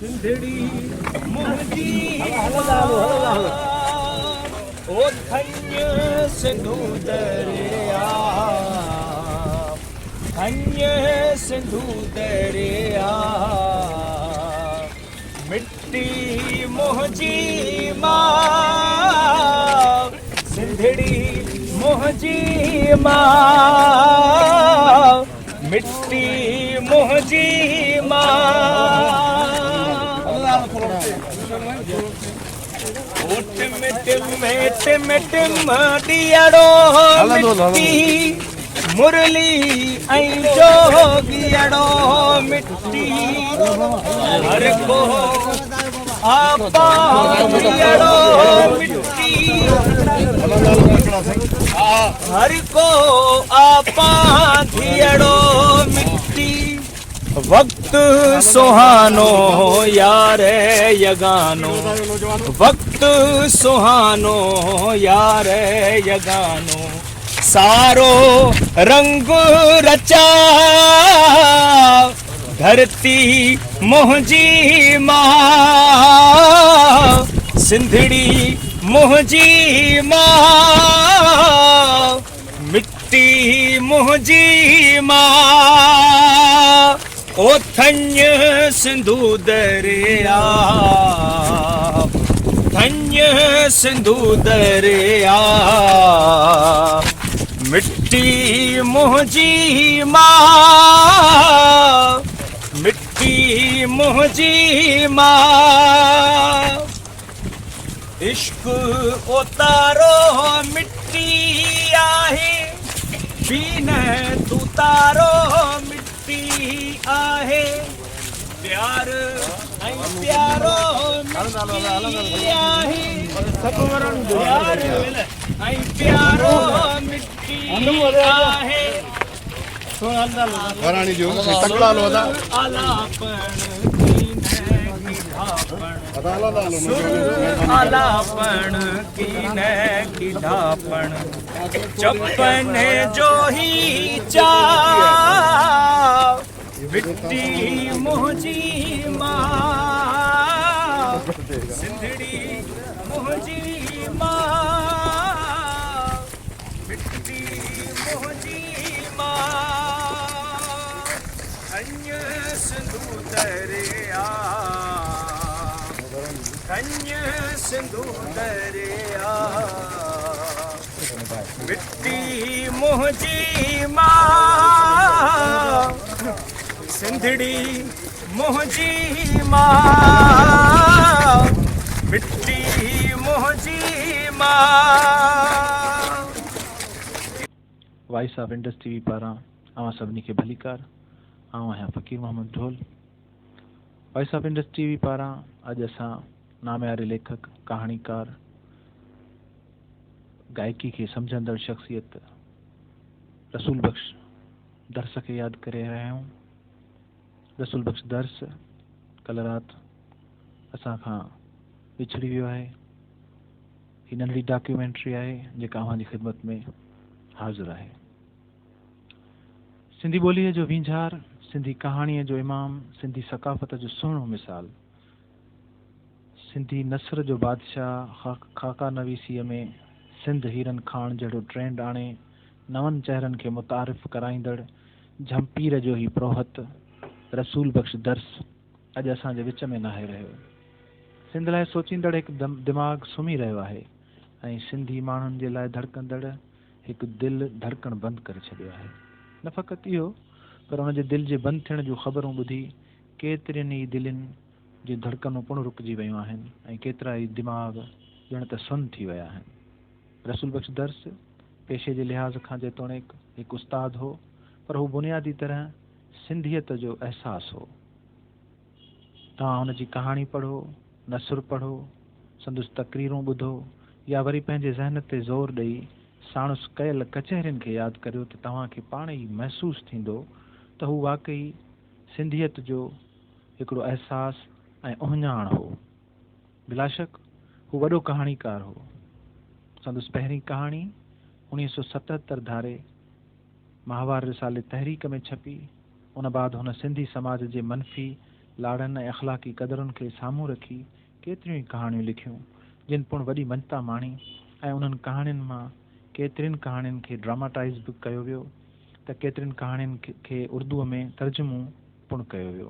سنڌڙي منهنجي ماء، او ٿڃ سنڌو درياء، ٿڃ سنڌو درياء، مٽي منهنجي ماء، سنڌڙي منهنجي ماء. مٽي منهنجي ماء. او ٽم ٽم ٽم ٽم ڏيئڙو مٽي مرلي ۽ جوڳيئڙو مٽي هر ڪو آپا مٽي هر ڪو آپا مٽي وقت سهانو يار يگانو وقت سهانو يار يگانو سارو رنگ رچا ڌرتي منهنجي ماء سنڌڙي منهنجي ماء مٽي منهنجي ماء او ٿڃ سنڌو درياء ٿڃ سنڌو درياء مٽي منهنجي ماء مٽي منهنجي ماء عشق اوتارو مٽي آهي بينه توتارو مٽي آهي پيار ۽ پيارو مٽي آهي پيار ۽ پيارو مٽي آهي وراڻي جو تڪڙا هلو ادا آلاپڻ سر آلاپڻ ڪين ڪڍاپڻ چپن جو هي چاء مٽي منهنجي ماء سنڌڙي منهنجي ماء مٽي منهنجي ماء ٿڃ سنڌو درياء ٿڃ سنڌو درياء مٽي منهنجي ماء سنڌڙي منهنجي ماء مٽي منهنجي ماء. Voice of Indus T V پاران اوهان سڀني کي ڀليڪار. آئون آهيان Faqir Muhammad Dhol. Voice of Indus T V پاران اڄ اسان نامياري ليکڪ، ڪهاڻيڪار، گائڪي کي سمجهندڙ شخصيت رسول بخش درس کي ياد ڪري رهيا آهيون. رسول بخش درس ڪلهه رات اسان کان وڇڙي ويو آهي. هي ننڍڙي ڊاڪيومينٽري آهي جيڪا اوهان جي خدمت ۾ حاضر آهي. سنڌي ٻوليء جو وينجهار، سنڌي ڪهاڻيء جو امام، سنڌي ثقافت جو سهڻو مثال، سنڌي نثر جو بادشاهه، خاڪا نويسيء ۾ سنڌ هيرن کاڻ جهڙو ٽرينڊ آڻي نون چهرن کي متعارف ڪرائيندڙ جهمپير جو هي پروهت رسول بخش درس اڄ اسان جي وچ ۾ ناهي رهيو. سنڌ لاء سوچيندڙ هڪ دماغ سمهي رهيو آهي ۽ سنڌي ماڻهن جي لاء ڌڙڪندڙ هڪ دل ڌڙڪڻ بند ڪري ڇڏيو آهي. نه فقط اهو پر ان جي دل جي بند ٿيڻ جون خبرون ٻڌي ڪيترين ئي دلين جون ڌڙڪنون پڻ رڪجي ويون آهن ۽ ڪيترا ئي دماغ ڄڻ ته سن ٿي ويا آهن. رسول بخش درس پيشي جي لحاظ کان جيتوڻيڪ هڪ استاد هو پر هو بنيادي طرح سنڌيت جو احساس هو. توهان هن جي ڪهاڻي پڙهو، نثر پڙهو، سندس تقريرون ٻڌو يا وري پنهنجي ذهن تي زور ڏئي ساڻس ڪيل ڪچهرين کي ياد ڪريو ته توهان کي پاڻ ئي محسوس ٿيندو ته هو واقعي سنڌيت جو هڪڙو احساس ۽ اهڃاڻ هو. بلاشڪ هو وڏو ڪهاڻيڪار هو. سندس پهرين ڪهاڻي 1977 ڌاري ماهوار رسالي تحريڪ ۾ ڇپي. ان بعد هن سنڌي سماج جي منفي لاڙن ۽ اخلاقي قدرن کي سامهون رکي ڪيتريون ئي ڪهاڻيون لکيون، جن پڻ وڏي مڃتا ماڻي ۽ انهن ڪهاڻين مان ڪيترين ڪهاڻين کي ڊراماٽائيز به ڪيو ويو ته ڪيترين ڪهاڻين کي اردوء ۾ ترجمو پڻ ڪيو ويو.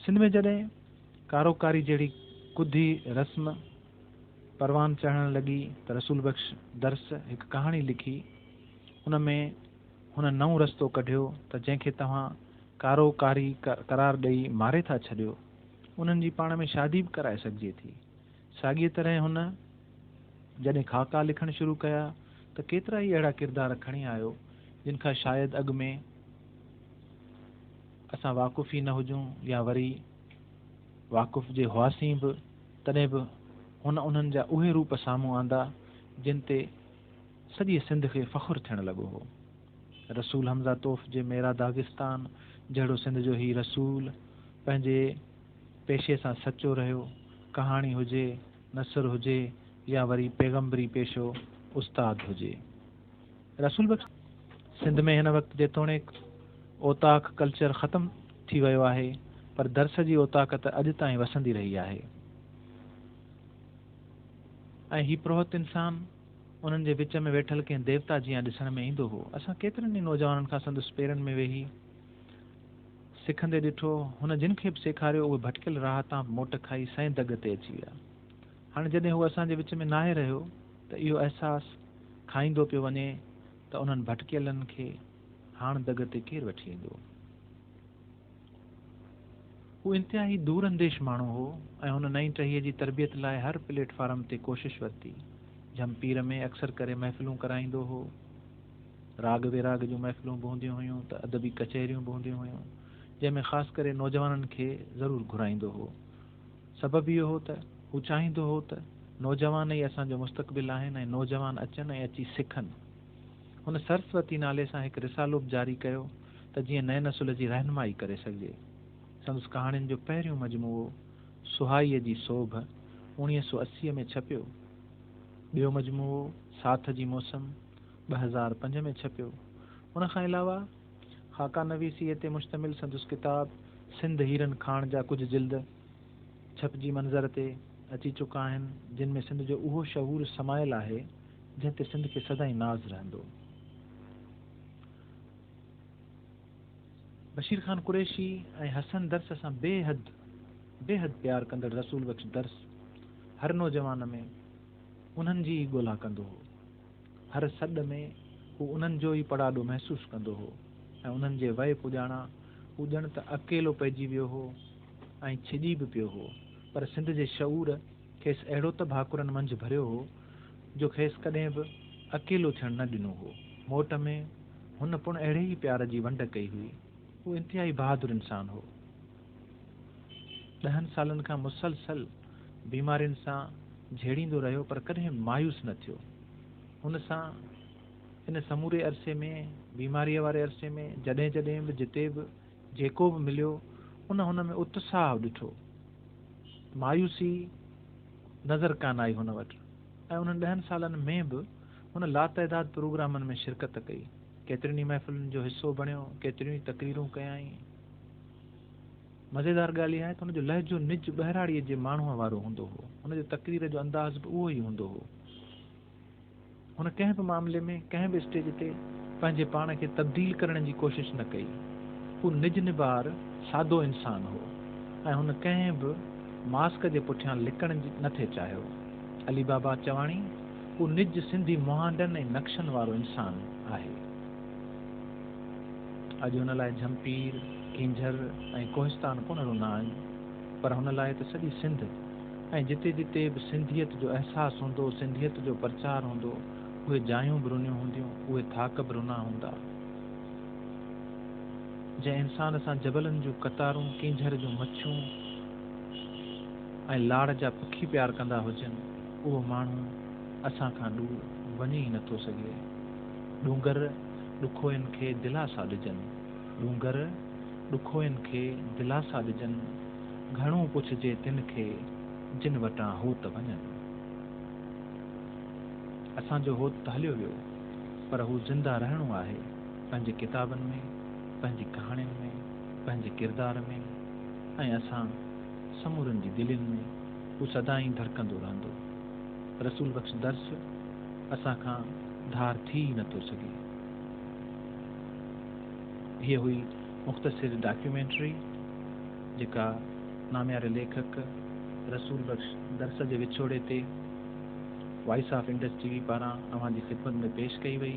سنڌ ۾ جڏهن ڪاروڪاري جهڙي ڪڌي رسم پروان چڙهڻ لڳي ته رسول بخش درس هڪ ڪهاڻي لکي ان ۾ هن نئون رستو ڪڍيو ته جنهن کي توهان ڪارو ڪاري قرار ڏئي ماري ٿا ڇڏيو، انهن جي پاڻ ۾ شادي به ڪرائي سگهجي ٿي. ساڳيء طرح هن جڏهن خاڪا لکڻ شروع ڪيا ته ڪيترا ئي اهڙا ڪردار کڻي آيو، جن کان شايد اڳ ۾ اسان واقف ئي نه هجون يا وري واقف جي هئاسين به، تڏهن به هن انهن جا اهي روپ سامهون آندا، جن تي سڄيء سنڌ کي فخر ٿيڻ لڳو هو. رسول حمزه توف جي ميرا داغستان جهڙو سنڌ جو هي رسول پنهنجي پيشي سان سچو رهيو، ڪهاڻي هجي، نثر هجي يا وري پيغمبري پيشو استاد هجي. رسول بخش سنڌ ۾ هن وقت جيتوڻيڪ اوطاق ڪلچر ختم ٿي ويو آهي پر درس جي اوطاق ته اڄ تائين وسندي رهي آهي ۽ هي پروهت انسان انهن جي وچ ۾ ويٺل ڪنهن ديوتا جيان ڏسڻ ۾ ايندو هو. اسان ڪيترن ئي نوجوانن کان سندس پيرن ۾ ويهي سکندي ڏٺو. هن جن کي به سيکاريو، اهي ڀٽڪيل راهه تان به موٽ کائي سئين دڳ تي اچي ويا. هاڻي جڏهن هو اسان جي وچ ۾ ناهي رهيو ته اهو احساس کائيندو پيو وڃي ته انهن ڀٽڪيلن کي هاڻ دڳ تي ڪير وٺي ايندو؟ هو انتهائي دور انديش ماڻهو هو ۽ هن نئين ٽهيء جي تربيت لاء هر پليٽ فارم تي ڪوشش ورتي. جهمپير ۾ اڪثر ڪري محفلون ڪرائيندو هو. راڳ ويراڳ جون محفلون به هونديون هيون ته ادبي ڪچهريون به هونديون هيون، جنهن ۾ خاص ڪري نوجوانن کي ضرور گهرائيندو هو. سبب اهو هو ته هو چاهيندو هو ته نوجوان ئي اسان جو مستقبل آهن ۽ نوجوان اچن ۽ اچي سکن. هن سرسوتي نالي سان هڪ رسالو به جاري ڪيو ته جيئن نئين نسل جي رهنمائي ڪري سگهجي. سندس ڪهاڻين جو پهريون مجموعو سهائيء جي سوڀ 1980 ۾ ڇپيو. ٻيو مجموعو ساٿ جي موسم 2005 ۾ ڇپيو. ان کان علاوه خاڪا نويسيء تي مشتمل سندس ڪتاب سنڌ هيرن کاڻ جا ڪجهه جلد ڇپجي منظر تي اچي چڪا آهن، جن ۾ سنڌ جو اهو شعور سمايل آهي، جنهن تي سنڌ کي سدائين ناز رهندو. بشير خان قريشي ۽ حسن درس سان بي حد بي حد پيار ڪندڙ رسول بخش درس هر نوجوان ۾ انهن جي ئي ڳولا ڪندو هو. هر سڏ ۾ هو انهن جو ئي پڙاڏو محسوس ڪندو هو ۽ انهن جي وئي پڄاڻان هو ڄڻ ته اڪيلو پئجي ويو هو ۽ ڇڄي به پيو هو پر سنڌ جي شعور کيس اهڙو ته ڀاڪرن منجهه ڀريو هو جو کيس ڪڏهن به اڪيلو ٿيڻ نه ڏنو هو. موٽ ۾ هن پڻ اهڙي ئي پيار جي ونڊ ڪئي هئي. هو انتهائي بهادر انسان هو. ڏهن سالن کان مسلسل بيمارين سان جهيڙيندو رهيو پر ڪڏهن به مايوس نه ٿيو. هن سان ان سموري عرصي ۾ بيماريء واري عرصي ۾ جڏهن جڏهن به جتي به جيڪو به مليو ان هن ۾ اتساهه ڏٺو. مايوسي نظر ڪانه آئي هن وٽ. ۽ انهن ڏهن سالن ۾ به هن لاتعداد پروگرامن ۾ شرڪت ڪئي، ڪيترين ئي محفلن جو حصو بڻيو، ڪيتريون ئي تقريرون ڪيائين. مزيدار ڳالهه اها آهي ته هن جو لهجو نج ٻهراڙيء جي ماڻهوء وارو هوندو هو. هن جو تقرير جو انداز به اهو ئي هوندو هو. هن ڪنهن به معاملي ۾ ڪنهن به اسٽيج تي پنهنجي پاڻ کي تبديل ڪرڻ جي ڪوشش نه ڪئي. هو نج نبار سادو انسان هو ۽ هن ڪنهن به ماسڪ جي پٺيان لڪڻ نه ٿي چاهيو. علي بابا چواڻي هو نج سنڌي مهانڊن ۽ نقشن وارو انسان آهي. اڄ هن لاء جهمپير، ڪينجهر ۽ ڪوهستان ڪونه رنا آهن پر هن لاء ته سڄي سنڌ ۽ جتي جتي به سنڌيت جو احساس هوندو، سنڌيت جو پرچار هوندو، اهي جايون به رنيون هونديون، اهي ٿاڪ به رنا هوندا. جنهن انسان سان جبلن جون قطارون، ڪينجهر جون مڇون ۽ لاڙ جا پکي پيار ڪندا هجن، اهو ماڻهو اسان کان ڏور وڃي ئي نٿو سگهي. ڏونگر ڏکوئين کي دلاسا ڏجن. ڏونگر ڏکوئين کي دلاسا ڏجن. گهڻو پڇجي تن کي، جن وٽان هوت وڃن. اسان جو هوت ته هليو ويو، پر هو زنده رهڻو آهي، پنهنجي ڪتابن ۾، پنهنجي ڪهاڻين ۾، پنهنجي ڪردار ۾ ۽ اسان. سمورن جي دلين ۾ هو سدائين ڌڙڪندو رهندو. رسول بخش درس اسان کان ڌار ٿي ئي نٿو سگهي. هيء هئي مختصر ڊاڪيومينٽري جيڪا نامياري ليکڪ رسول بخش درس جي وڇوڙي تي voice of Indus T V پاران اوهان جي خدمت ۾ پيش ڪئي وئي.